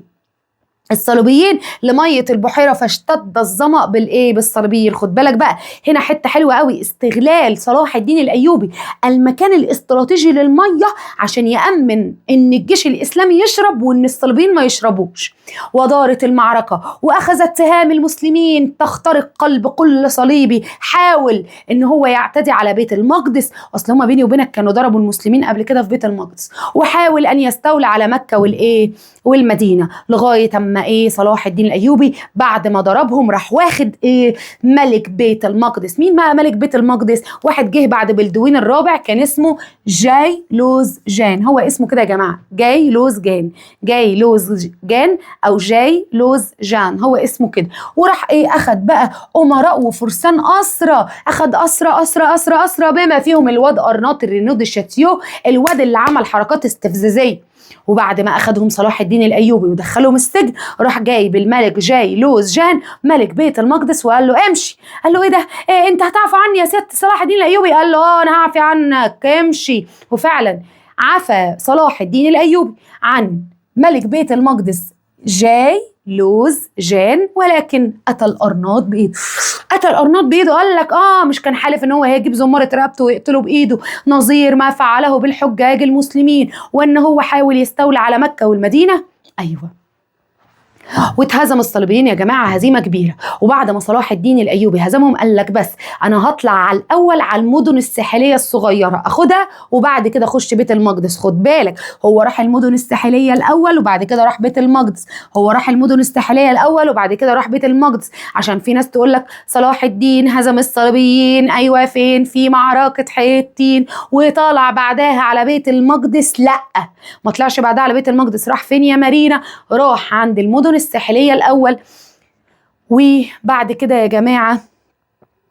الصليبيين لمية البحيرة، فاشتد الظمأ بالايه بالصليبيين. خد بالك بقى هنا حتة حلوة قوي، استغلال صلاح الدين الايوبي المكان الاستراتيجي للمية عشان يامن ان الجيش الاسلامي يشرب وان الصليبيين ما يشربوش. ودارت المعركة واخذت سهام المسلمين تخترق قلب كل صليبي حاول ان هو يعتدي على بيت المقدس، اصل هما بيني وبينك كانوا ضربوا المسلمين قبل كده في بيت المقدس، وحاول ان يستولى على مكة والايه والمدينة، لغاية اما ايه صلاح الدين الايوبي بعد ما ضربهم راح واخد ايه ملك بيت المقدس. مين بقى ملك بيت المقدس؟ واحد جه بعد بلدوين الرابع كان اسمه جاي لوز جان، هو اسمه كده يا جماعة، جاي لوز جان، جاي لوز جان او جاي لوز جان، هو اسمه كده. وراح ايه اخد بقى امراء وفرسان اسرى، اخد اسرى اسرى اسرى اسرى بما فيهم الواد ارناط الرينود الشاتيو، الواد اللي عمل حركات استفزازيه. وبعد ما اخدهم صلاح الدين الايوبي ودخلهم السجن، راح جايب الملك جاي لوز جان ملك بيت المقدس وقال له امشي. قال له ايه ده؟ إيه انت هتعفو عني يا ست صلاح الدين الايوبي؟ قال له اه انا هعفي عنك، امشي. وفعلا عفى صلاح الدين الايوبي عن ملك بيت المقدس جاي لوز جان، ولكن قتل ارناط بايده. قتل ارناط بايده. قال لك اه مش كان حالف ان هو هيجيب زماره رقبته ويقتله بايده، نظير ما فعله بالحجاج المسلمين، وان هو حاول يستولى على مكة والمدينة. ايوه. واتهزم الصليبيين يا جماعة هزيمة كبيرة. وبعد ما صلاح الدين الايوبي هزمهم قال لك بس انا هطلع على الاول على المدن الساحلية الصغيرة اخدها وبعد كده اخش بيت المقدس. خد بالك هو راح المدن الساحلية الاول وبعد كده راح بيت المقدس، هو راح المدن الساحلية الاول وبعد كده راح بيت المقدس، عشان في ناس تقول لك صلاح الدين هزم الصليبيين ايوه فين؟ في معركة حطين، وطالع بعدها على بيت المقدس. لا ما طلعش بعدها على بيت المقدس، راح فين يا مارينا؟ راح عند المدن الساحلية الأول. وبعد كده يا جماعة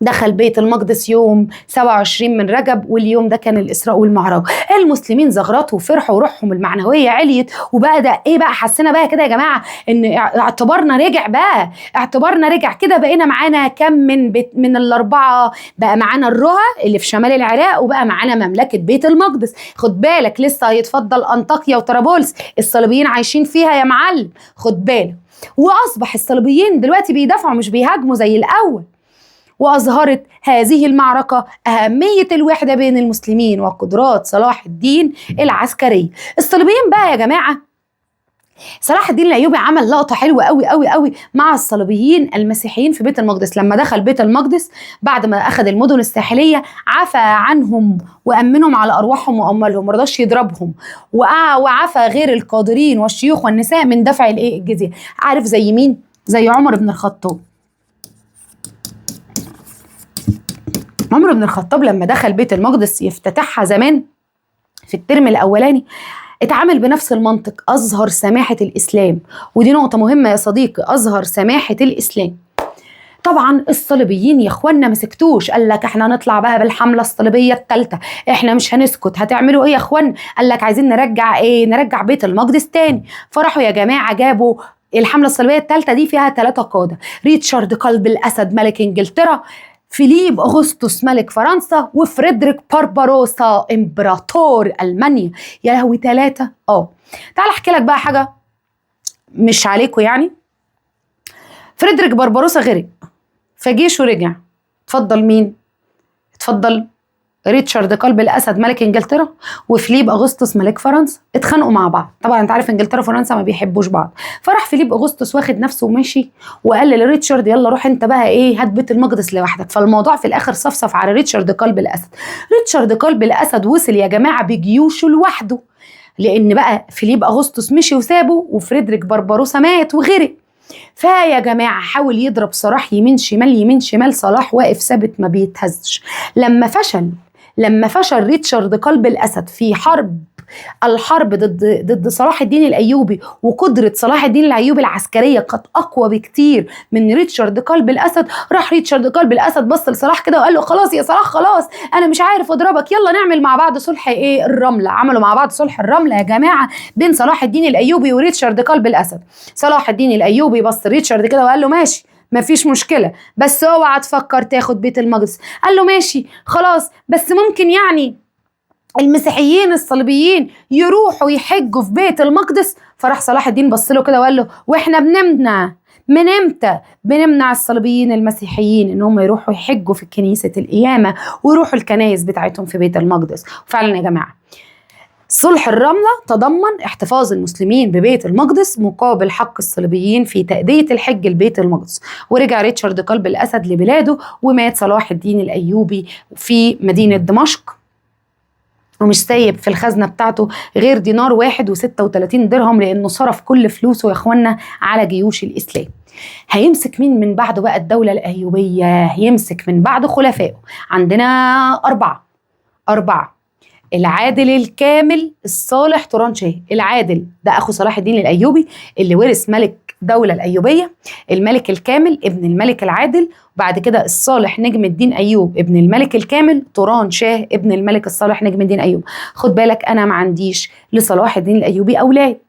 دخل بيت المقدس يوم 27 من رجب، واليوم ده كان الإسراء والمعراج. المسلمين زغرطوا وفرحوا وروحهم المعنوية عليت، وبقى ده ايه بقى، حسينا بقى كده يا جماعة ان اعتبارنا رجع بقى، اعتبارنا رجع كده. بقينا معانا كم من بيت من الأربعة، بقى معانا الرها اللي في شمال العراق، وبقى معانا مملكة بيت المقدس. خد بالك لسه هيتفضل أنطاكيا وطرابلس، الصليبيين عايشين فيها يا معلم، خد بالك. وأصبح الصليبيين دلوقتي بيدافعوا مش بيهاجموا زي الأول. وأظهرت هذه المعركة أهمية الوحدة بين المسلمين وقدرات صلاح الدين العسكرية. الصليبيين بقى يا جماعة، صلاح الدين الأيوبي عمل لقطة حلوة قوي قوي قوي مع الصليبيين المسيحيين في بيت المقدس. لما دخل بيت المقدس بعد ما أخذ المدن الساحلية عفى عنهم وأمنهم على أرواحهم وأموالهم، ما رضاش يضربهم، وعفى غير القادرين والشيوخ والنساء من دفع الإيه؟ الجزية. عارف زي مين؟ زي عمر بن الخطاب. عمر بن الخطاب لما دخل بيت المقدس يفتتحها زمان في الترم الأولاني اتعامل بنفس المنطق، أظهر سماحة الإسلام. ودي نقطة مهمة يا صديقي، أظهر سماحة الإسلام. طبعا الصليبيين يا اخوانا ما سكتوش، قال لك احنا هنطلع بقى بالحملة الصليبية الثالثة، احنا مش هنسكت. هتعملوا ايه يا اخوانا؟ قال لك عايزين نرجع ايه؟ نرجع بيت المقدس تاني. فراحوا يا جماعة جابوا الحملة الصليبية الثالثة دي فيها 3 قادة، ريتشارد قلب الأسد ملك انجلترا، فيليب أغسطس ملك فرنسا، وفريدريك بارباروسا امبراطور ألمانيا. يا لهوي 3. تعال احكي لك بقى حاجة مش عليكم يعني. فريدريك بارباروسا غرق فجيشه رجع. اتفضل مين؟ اتفضل ريتشارد قلب الاسد ملك انجلترا وفيليب اغسطس ملك فرنسا. اتخانقوا مع بعض، طبعا انت عارف انجلترا وفرنسا ما بيحبوش بعض. فراح فيليب اغسطس واخد نفسه وماشي، وقال لريتشارد يلا روح انت بقى ايه، هات بيت المقدس لوحدك. فالموضوع في الاخر صفصف على ريتشارد قلب الاسد. ريتشارد قلب الاسد وصل يا جماعة بجيوشه لوحده، لان بقى فيليب اغسطس مشي وسابه، وفريدريك بربروسا مات وغرق. فيا جماعة حاول يضرب صلاح يمين شمال يمين شمال، صلاح واقف ثابت ما بيتهزش. لما فشل ريتشارد قلب الأسد في الحرب ضد صلاح الدين الأيوبي، وقدرة صلاح الدين الأيوبي العسكرية كانت أقوى بكتير من ريتشارد قلب الأسد، راح ريتشارد قلب الأسد بص لصلاح كده وقال له خلاص يا صلاح، خلاص أنا مش عارف أضربك، يلا نعمل مع بعض صلح إيه؟ الرملة. عملوا مع بعض صلح الرملة يا جماعة بين صلاح الدين الأيوبي وريتشارد قلب الأسد. صلاح الدين الأيوبي بص ريتشارد كده وقال له ماشي مفيش مشكلة، بس اوعى تفكر تاخد بيت المقدس. قال له ماشي خلاص، بس ممكن يعني المسيحيين الصليبيين يروحوا يحجوا في بيت المقدس. فراح صلاح الدين بص له كده وقال له واحنا بنمنع من امتى بنمنع الصليبيين المسيحيين ان هم يروحوا يحجوا في كنيسة القيامة ويروحوا الكنائس بتاعتهم في بيت المقدس؟ وفعلا يا جماعة صلح الرملة تضمن احتفاظ المسلمين ببيت المقدس مقابل حق الصليبيين في تأدية الحج لبيت المقدس. ورجع ريتشارد قلب الأسد لبلاده، ومات صلاح الدين الأيوبي في مدينة دمشق، ومش سايب في الخزنة بتاعته غير دينار واحد و36 درهم، لأنه صرف كل فلوسه يا إخوانا على جيوش الإسلام. هيمسك مين من بعده بقى الدولة الأيوبية؟ هيمسك من بعده خلفائه. عندنا أربعة، العادل الكامل الصالح توران شاه. العادل ده أخو صلاح الدين الأيوبي اللي ورث ملك دولة الأيوبية، الملك الكامل ابن الملك العادل، وبعد كده الصالح نجم الدين أيوب ابن الملك الكامل، توران شاه ابن الملك الصالح نجم الدين أيوب. خد بالك أنا ما عنديش لصلاح الدين الأيوبي أولاد،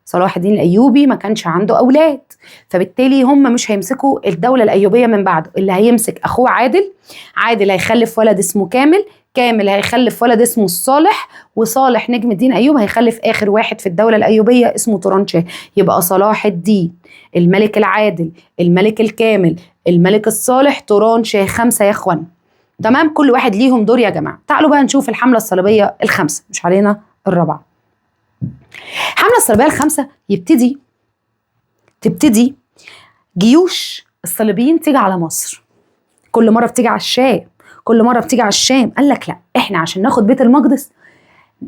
صلاح الدين الأيوبي ما كانش عنده أولاد، فبالتالي هم مش هيمسكوا الدولة الأيوبية من بعده. اللي هيمسك أخوه عادل، عادل هيخلف ولد اسمه كامل، كامل هيخلف ولد اسمه الصالح، وصالح نجم الدين أيوب هيخلف آخر واحد في الدولة الأيوبية اسمه توران شاه. يبقى صلاح الدين، الملك العادل، الملك الكامل، الملك الصالح، توران شاه، 5 يا اخوان. تمام، كل واحد ليهم دور يا جماعة. تعالوا بقى نشوف الحملة الصليبية الخمسة، مش علينا الرابعة. الحملة الصليبية الخمسة تبتدي جيوش الصليبيين تيجي على مصر. كل مرة بتيجي على الشام، كل مرة بتيجي على الشام. قال لك لا، احنا عشان ناخد بيت المقدس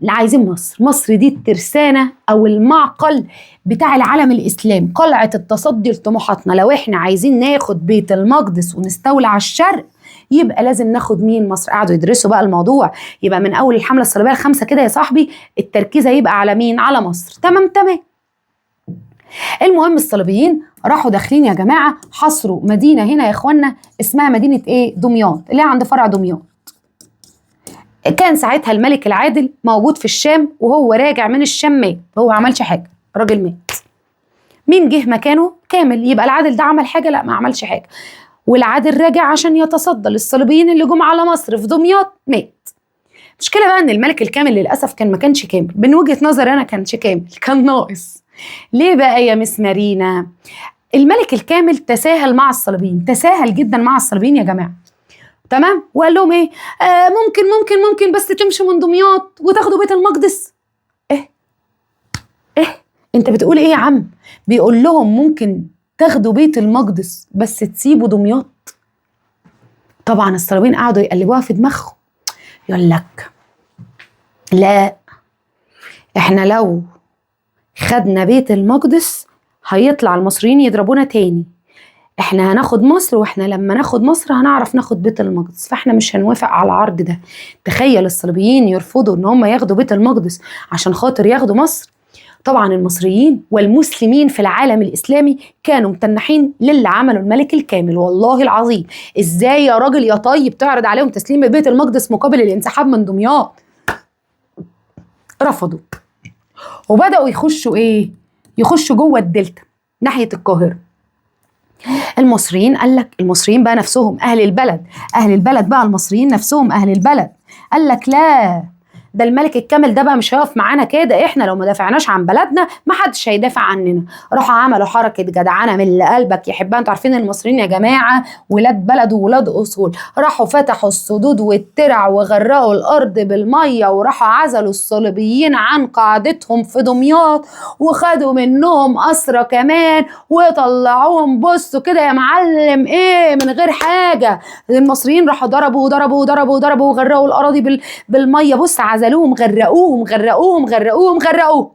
عايزين مصر. مصر دي الترسانة او المعقل بتاع العالم الاسلام، قلعة التصدي لطموحاتنا. لو احنا عايزين ناخد بيت المقدس ونستولى على الشرق يبقى لازم ناخد مين؟ مصر. قعدوا يدرسوا بقى الموضوع. يبقى من اول الحملة الصليبية الخمسة كده يا صاحبي التركيز هيبقى على مين؟ على مصر. تمام تمام. المهم الصليبيين راحوا داخلين يا جماعة حصروا مدينة هنا يا اخوانا اسمها مدينة ايه؟ دمياط، اللي هي عند فرع دمياط. كان ساعتها الملك العادل موجود في الشام، وهو راجع من الشام مات، هو ما عملش حاجة، راجل مات. مين جه مكانه؟ كامل. يبقى العادل ده عمل حاجة؟ لا، ما عملش حاجة. والعادل راجع عشان يتصدى للصليبيين اللي جم على مصر في دمياط، مات. المشكلة بقى ان الملك الكامل للاسف كان ما كانش كامل، من وجهه نظري انا كانش كامل، كان ناقص. ليه بقى يا مس مارينا؟ الملك الكامل تساهل مع الصليبيين، تساهل جدا مع الصليبيين يا جماعة، تمام؟ وقال لهم ايه؟ ممكن ممكن ممكن بس تمشوا من دمياط وتاخدوا بيت المقدس. ايه ايه انت بتقول ايه يا عم؟ بيقول لهم ممكن تاخدوا بيت المقدس بس تسيبوا دمياط. طبعا الصليبيين قعدوا يقلبوها في دماغهم، يقول لك لا، احنا لو خدنا بيت المقدس هيطلع المصريين يضربونا تاني، احنا هناخد مصر، واحنا لما ناخد مصر هنعرف ناخد بيت المقدس، فاحنا مش هنوافق على العرض ده. تخيل الصليبيين يرفضوا ان هم ياخدوا بيت المقدس عشان خاطر ياخدوا مصر. طبعا المصريين والمسلمين في العالم الإسلامي كانوا متنحين للي عمله الملك الكامل، والله العظيم. ازاي يا راجل يا طيب تعرض عليهم تسليم بيت المقدس مقابل الانسحاب من دمياط؟ رفضوا وبدأوا يخشوا ايه؟ يخشوا جوه الدلتا ناحية القاهرة. المصريين قال لك، المصريين بقى نفسهم أهل البلد، أهل البلد بقى المصريين نفسهم أهل البلد، قال لك لا، ده الملك الكامل ده بقى مش هيقف معانا كده، احنا لو ما دافعناش عن بلدنا ما حدش هيدافع عننا. راحوا عملوا حركة جدعنه من اللي قلبك يحبها، انتوا عارفين المصريين يا جماعة ولاد بلد وولاد اصول. راحوا فتحوا السدود والترع وغرقوا الارض بالمية، وراحوا عزلوا الصليبيين عن قاعدتهم في دمياط، وخدوا منهم اسرى كمان وطلعوهم. بصوا كده يا معلم، ايه من غير حاجة. المصريين راحوا ضربوا ضربوا ضربوا ضربوا وغرقوا الاراضي بالمية. بص عزلوهم، غرقوهم غرقوهم غرقوهم غرقوهم.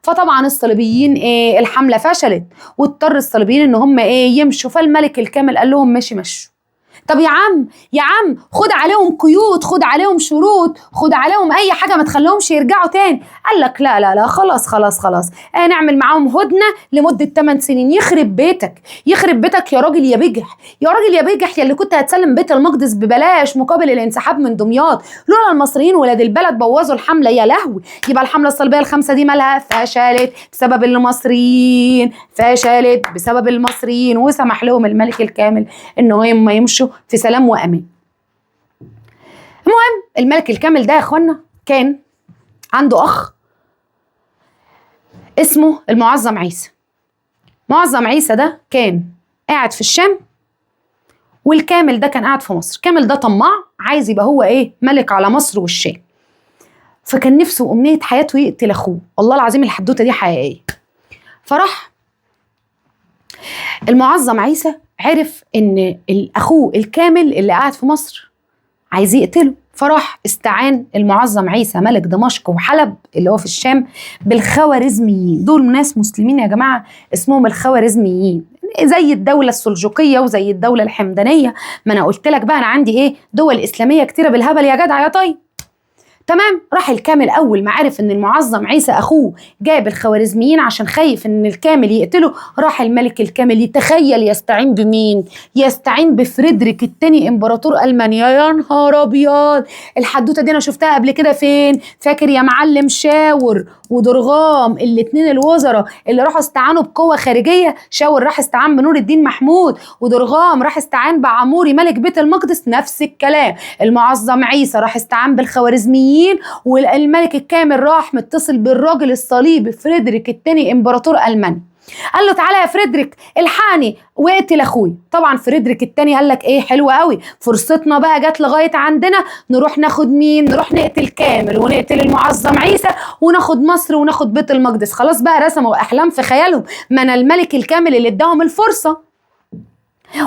فطبعا الصليبيين ايه، الحملة فشلت، واضطر الصليبيين ان هم ايه يمشوا. فالملك الكامل قال لهم ماشي مشوا. طب يا عم يا عم خد عليهم قيود، خد عليهم شروط، خد عليهم اي حاجة ما تخليهمش يرجعوا تاني. قال لك لا لا لا، خلاص خلاص خلاص، نعمل معاهم هدنة لمدة 8 سنين. يخرب بيتك، يخرب بيتك يا راجل يا بجح، يا راجل يا بجح، يا اللي كنت هتسلم بيت المقدس ببلاش مقابل الانسحاب من دمياط. لولا المصريين ولاد البلد بوظوا الحملة يا لهوي. يبقى الحملة الصليبية الخمسة دي مالها؟ فشلت بسبب المصريين، فشلت بسبب المصريين. وسمح لهم الملك الكامل ان هم يمشوا في سلام وامان. المهم الملك الكامل ده يا اخوانا كان عنده اخ اسمه المعظم عيسى. معظم عيسى ده كان قاعد في الشام، والكامل ده كان قاعد في مصر. كامل ده طماع، عايز يبقى هو ايه، ملك على مصر والشام. فكان نفسه امنية حياته يقتل اخوه. والله العظيم الحدوتة دي حقيقية. فراح المعظم عيسى عرف ان اخوه الكامل اللي قاعد في مصر عايز يقتله، فراح استعان المعظم عيسى ملك دمشق وحلب اللي هو في الشام بالخوارزميين. دول ناس مسلمين يا جماعة اسمهم الخوارزميين، زي الدولة السلجوقيه وزي الدولة الحمدانيه. ما انا قلت لك بقى انا عندي ايه، دول اسلامية كتيرة بالهبل يا جدع يا طيب. تمام. راح الكامل اول ما عرف ان المعظم عيسى اخوه جاب الخوارزميين عشان خايف ان الكامل يقتله، راح الملك الكامل يتخيل يستعين بمين؟ يستعين بفريدريك الثاني امبراطور المانيا. يا نهار ابيض، الحدوتة دي انا شفتها قبل كده فين؟ فاكر يا معلم شاور ودرغام الاثنين الوزراء اللي راحوا استعانوا بقوة خارجية؟ شاور راح استعان بنور الدين محمود، ودرغام راح استعان بعموري ملك بيت المقدس. نفس الكلام المعظم عيسى راح استعان بالخوارزميين، والملك الكامل راح متصل بالراجل الصليبي فريدريك الثاني امبراطور المانيا، قال له تعالى يا فريدريك الحقني واقتل اخوي. طبعا فريدريك الثاني قال لك ايه، حلو قوي، فرصتنا بقى جت لغاية عندنا، نروح ناخد مين؟ نروح نقتل كامل ونقتل المعظم عيسى وناخد مصر وناخد بيت المقدس. خلاص بقى رسموا احلام في خيالهم، ما انا الملك الكامل اللي اداهم الفرصة.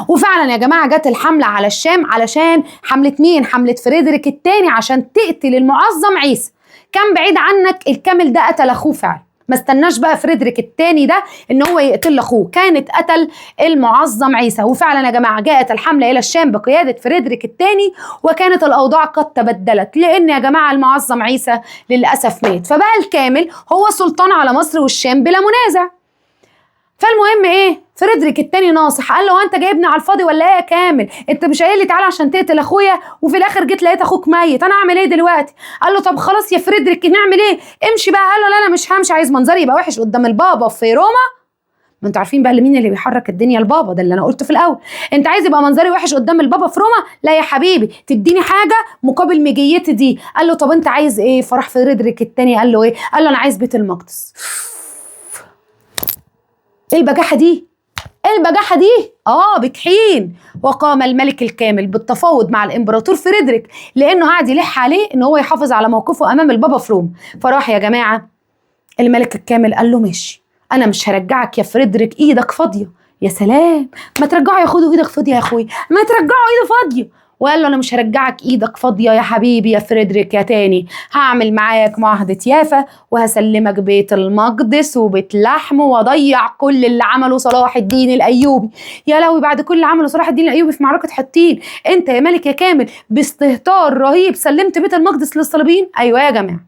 وفعلا يا جماعة جت الحملة على الشام علشان حمله مين؟ حمله فريدريك الثاني عشان تقتل المعظم عيسى. كان بعيد عنك الكامل ده قتل اخوه فعلا، ما استناش بقى فريدريك الثاني ده ان هو يقتل اخوه، كانت قتل المعظم عيسى. وفعلا يا جماعة جاءت الحملة الى الشام بقيادة فريدريك الثاني، وكانت الاوضاع قد تبدلت، لان يا جماعة المعظم عيسى للاسف مات، فبقى الكامل هو سلطان على مصر والشام بلا منازع. فالمهم ايه، فريدريك الثاني ناصح، قال له انت جايبني على الفاضي ولا ايه يا كامل؟ انت مش قايل لي تعالى عشان تقتل اخويا، وفي الاخر جيت لقيت اخوك ميت، انا اعمل ايه دلوقتي؟ قال له طب خلاص يا فريدريك نعمل ايه؟ امشي بقى. قال له لا انا مش همشي، عايز منظري يبقى وحش قدام البابا في روما. ما انتوا عارفين بقى مين اللي بيحرك الدنيا؟ البابا، ده اللي انا قلته في الاول. انت عايز يبقى منظري وحش قدام البابا في روما؟ لا يا حبيبي، تديني حاجة مقابل مجيتي دي. قال له طب انت عايز ايه؟ فراح فريدريك الثاني قال له ايه؟ قال له انا عايز بيت المقدس. ايه البجاحة دي؟ ايه البجاحة دي؟ بجحين. وقام الملك الكامل بالتفاوض مع الامبراطور فريدريك، لانه قاعد يلح عليه ان هو يحافظ على موقفه امام البابا في روما. فراح يا جماعة الملك الكامل قال له ماشي، انا مش هرجعك يا فريدريك ايدك فاضية. يا سلام، ما ترجعوا ياخدوا ايدك فاضية يا اخوي، ما ترجعوا ايده فاضية. وقال له انا مش هرجعك ايدك فاضية يا حبيبي يا فريدريك يا تاني، هعمل معاك معاهدة يافا وهسلمك بيت المقدس وبيت لحم واضيع كل اللي عمله صلاح الدين الايوبي. يا لهوي، بعد كل اللي عمله صلاح الدين الايوبي في معركة حطين، انت يا ملك يا كامل باستهتار رهيب سلمت بيت المقدس للصليبيين؟ ايوه يا جماعة.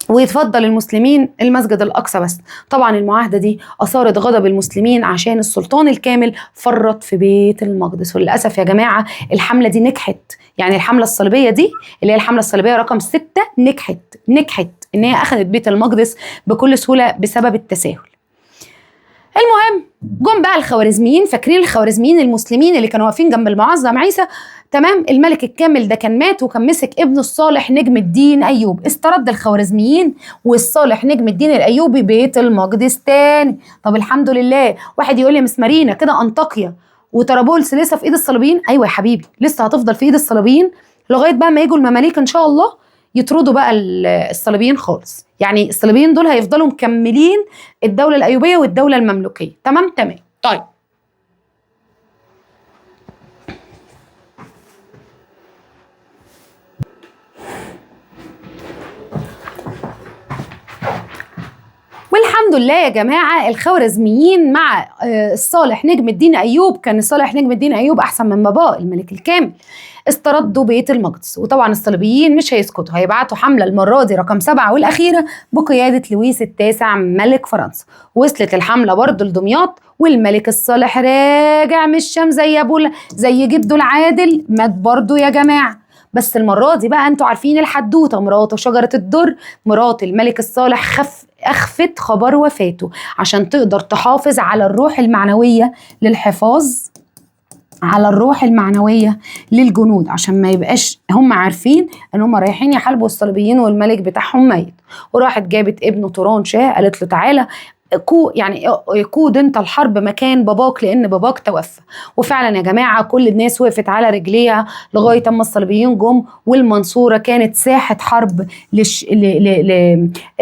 ويتفضل المسلمين المسجد الأقصى بس. طبعا المعاهدة دي أثارت غضب المسلمين عشان السلطان الكامل فرط في بيت المقدس. وللأسف يا جماعة الحملة دي نجحت، يعني الحملة الصليبية دي اللي هي الحملة الصليبية رقم 6 نجحت إن هي أخذت بيت المقدس بكل سهولة بسبب التساهل. المهم جم بقى الخوارزميين، فاكرين الخوارزميين المسلمين اللي كانوا واقفين جنب المعظم عيسى؟ تمام. الملك الكامل ده كان مات وكان مسك ابنه الصالح نجم الدين ايوب. استرد الخوارزميين والصالح نجم الدين الايوبي بيت المقدس تاني. طب الحمد لله. واحد يقول لي مس مارينا كده انطاكيا وطرابلس لسه في ايد الصليبيين؟ ايوه يا حبيبي، لسه هتفضل في ايد الصليبيين لغاية بقى ما يجوا المماليك ان شاء الله يطردوا بقى الصليبيين خالص. يعني الصليبيين دول هيفضلوا مكملين الدولة الأيوبية والدولة المملوكية. تمام تمام. طيب والحمد لله يا جماعة الخوارزميين مع الصالح نجم الدين أيوب، كان الصالح نجم الدين أيوب أحسن من باباه الملك الكامل، استردوا بيت المقدس. وطبعا الصليبيين مش هيسكتوا، هيبعتوا حملة المرة دي رقم 7 والأخيرة بقيادة لويس التاسع ملك فرنسا. وصلت الحملة برضو لدمياط، والملك الصالح راجع من الشام زي أبوه زي جده العادل، مات برضو يا جماعة. بس المرة دي بقى انتوا عارفين الحدوتة، مراته شجرة الدر، مرات الملك الصالح أخفت خبر وفاته عشان تقدر تحافظ على الروح المعنوية للحفاظ على الروح المعنوية للجنود، عشان ما يبقاش هم عارفين ان هم رايحين يحاربوا الصليبيين والملك بتاعهم ميت. وراحت جابت ابنه توران شاه، قالت له تعالى يعني قود انت الحرب مكان باباك لان باباك توفى. وفعلا يا جماعة كل الناس وقفت على رجليها لغاية اما الصليبيين جم، والمنصوره كانت ساحة حرب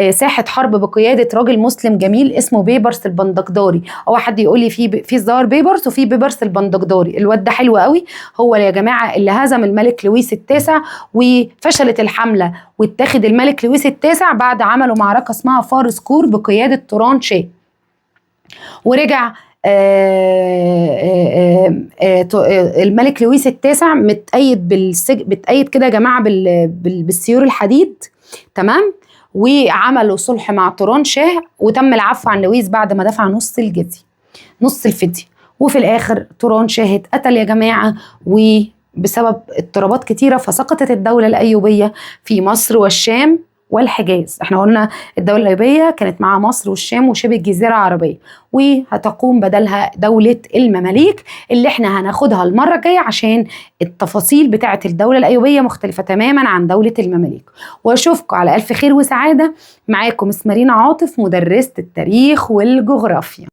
ساحة حرب بقيادة راجل مسلم جميل اسمه بيبرس البندقداري. او حد يقول لي في الظاهر بيبرس وفي بيبرس البندقداري، الواد ده حلو قوي، هو يا جماعة اللي هزم الملك لويس التاسع وفشلت الحملة، واتخذ الملك لويس التاسع بعد عملوا معركة اسمها فارسكور بقيادة توران شاه. ورجع الملك لويس التاسع متأيد متأيد كده يا جماعة بالسيور الحديد، تمام. وعملوا صلح مع توران شاه، وتم العفو عن لويس بعد ما دفع نص الجزية، نص الفدية. وفي الاخر توران شاه اتقتل يا جماعة، وبسبب اضطرابات كتيرة فسقطت الدولة الايوبيه في مصر والشام والحجاز. احنا قلنا الدولة الأيوبية كانت مع مصر والشام وشبه الجزيرة العربية، وهتقوم بدلها دولة المماليك اللي احنا هناخدها المرة الجاية عشان التفاصيل بتاعة الدولة الأيوبية مختلفة تماما عن دولة المماليك. واشوفكم على ألف خير وسعادة. معاكم اسمارينا عاطف، مدرسة التاريخ والجغرافيا.